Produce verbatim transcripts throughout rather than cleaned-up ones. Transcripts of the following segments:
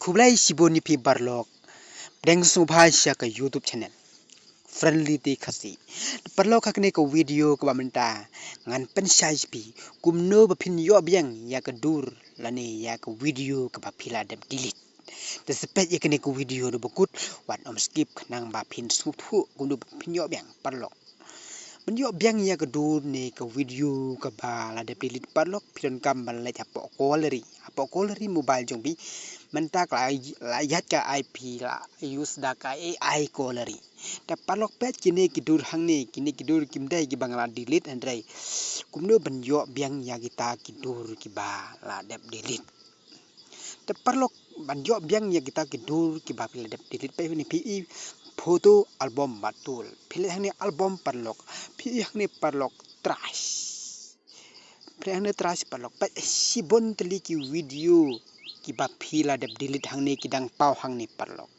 Khublei shibun ïa phi paralok. Pdiang sngewbha sha ka YouTube channel Friendly Tech Khasi. Paralok, ha kane ka video kaba mynta ngan pynshai ïa phi kumno ba phin ïoh biang ïa ka dur lane ïa ka video kaba phi la dep delete. Te sa peit ïa kane ka video haduh ba kut, wat ym skip khnang ba phin sngewthuh kumno ba phin ïoh biang paralok. Ban ïoh biang ïa ka dur ne ka video kaba la dep delete paralok, phi donkam ban leit hapoh gallery, hapoh gallery mobile jong phi. Mynta ka la, la ïaid ka A I, phi la use da ka A I gallery. Te paralok, peit kine ki dur hangne, kine ki dur kim dei kiba nga la delete, hynrei kumno ban ïoh biang ïa kita ki dur kiba la dep delete. Te paralok, ban ïoh biang ïa kita ki dur kiba phi la dep delete, peit hangne phi i photo album bad tool. Phi leit hangne album paralok. Phi i hangne paralok trash. Phi leit hangne trash paralok. Peit shibun tylli ki video kiba phi la dep delete hangne ki dang paw hangne paralok.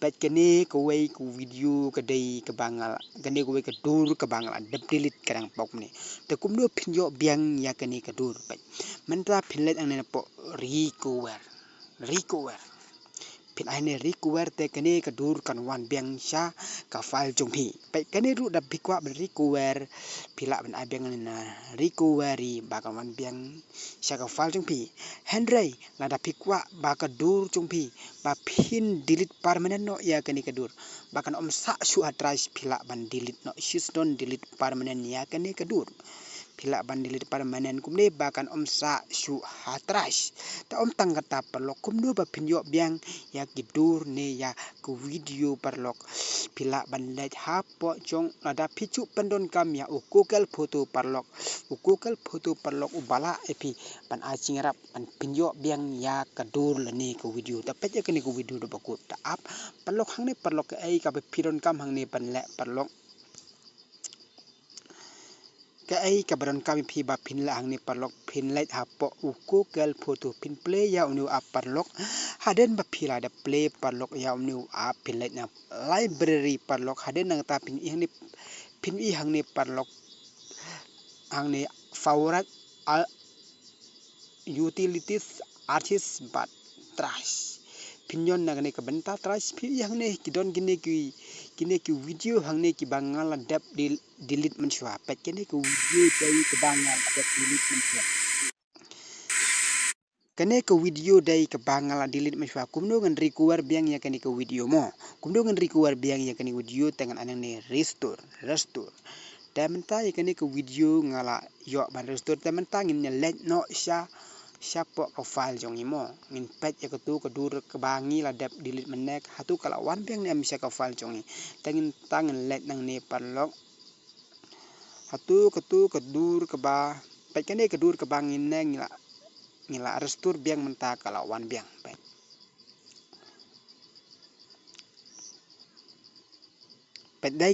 Peit kane kawei ka video ka dei kaba nga la, kane kawei ka dur kaba nga la dep delete ka dang paw kumne. Te kumno phin ïoh biang ïa kane ka dur, peit. Mynta phin leit hangne napoh recover. Recover. Phin ai hangne recover te kane ka dur kan wan biang sha ka file jong phi. Peit kane ruh da phi kwah ban recover, phi lah ban ai biang hangne na recovery ba kan wan biang sha ka file jong phi. Hynrei lada phi kwah ba ka dur jong phi ba phin delete permanent noh ïa kane ka dur, ba kan ym sah shuh ha trash, phi lah ban delete noh shisha, don delete permanent ïa kane ka dur. Phi lah ban delete permanent kumne ba kan ym sah shuh ha trash. Te ym tang kata paralok, kumno ba phin ïoh biang ïa ki dur ne ïa ki video paralok, phi lah ban leit hapoh jong, lada phi shu pyndonkam ïa u Google Photo paralok. U Google Photo paralok u ba lah ïa phi ban ai jingïarap ban phin ïoh biang ïa ka dur lane ka video. Te peit ïa kane ka video haduh ba kut. Te ap paralok hangne paralok, kaei kaba phi donkam hangne ban leh paralok. Kaei kaba donkam ïa phi ba phin leh hangne paralok, phin leit hapoh u Google Photo, phin play ïa une u app paralok. Hadien ba phi la dep play paralok ïa une u app, phin leit na library paralok. Hadien nangta phin i hangne, phin i hangne paralok, hangne favorite, al-, utilities, archives bad trash. Phin ïoh na kane ka bynta trash, phi i hangne ki don kine ki, kine ki video hangne kiba nga la dep del-, delete mynshuwa. Peit kane ka video dei kaba nga la dep delete mynshuwa. Kane ka video dei kaba nga la delete mynshuwa. Kumno ngan recover biang ïa kane ka video mo? Kumno ngan recover biang ïa kane ka video? Te ngan ai nangne restore, restore. Te mynta ïa kane ka video nga la ïoh ban restore. Te mynta ngin ïa leit noh sha, shapoh ka file jong ngi mo. Ngin peit ïa katu ka dur kaba ngi la dep delete mynne, hato ka la wan biang ne em sha ka file jong ngi. Te ngin, te ngin leit nangne paralok. Hato katu ka dur kaba, peit kane ka dur kaba ngi ne ngi la, ngi la restore biang mynta ka la wan biang. Peit. Peit dei.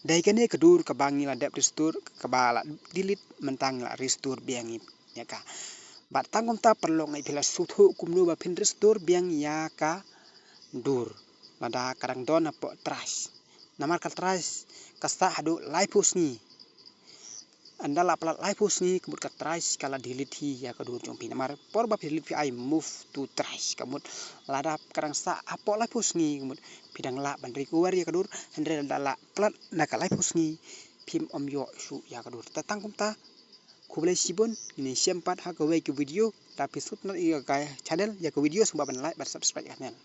Dei kane ka dur kaba ngi la dep restore, kaba la delete, mynta ngi la restore biang ïa ka. Bad tang kumta paralok, nga ai phi la sngewthuh kumno ba phin restore biang ïa ka dur lada ka dang don hapoh trash. Namar ka trash ka sah haduh laiphew sngi. Ynda la palat laiphew sngi ka mut ka trash ka la delete hi ïa ka dur jong phi. Namar por ba phi delete phi ai move to trash, ka mut lada ka dang sah hapoh laiphew sngi ka mut phi dang lah ban recover ïa ka dur, hynrei lada la palat na ka laiphew sngi phim ym ïoh shuh ïa ka dur. Te tang kumta, khublei shibun, ngin ïashem pat ha kawei ka video. Lada phi sngewtynnat ïa ka channel, ïa ka video, sngewbha ban like bad subscribe ïa ka channel.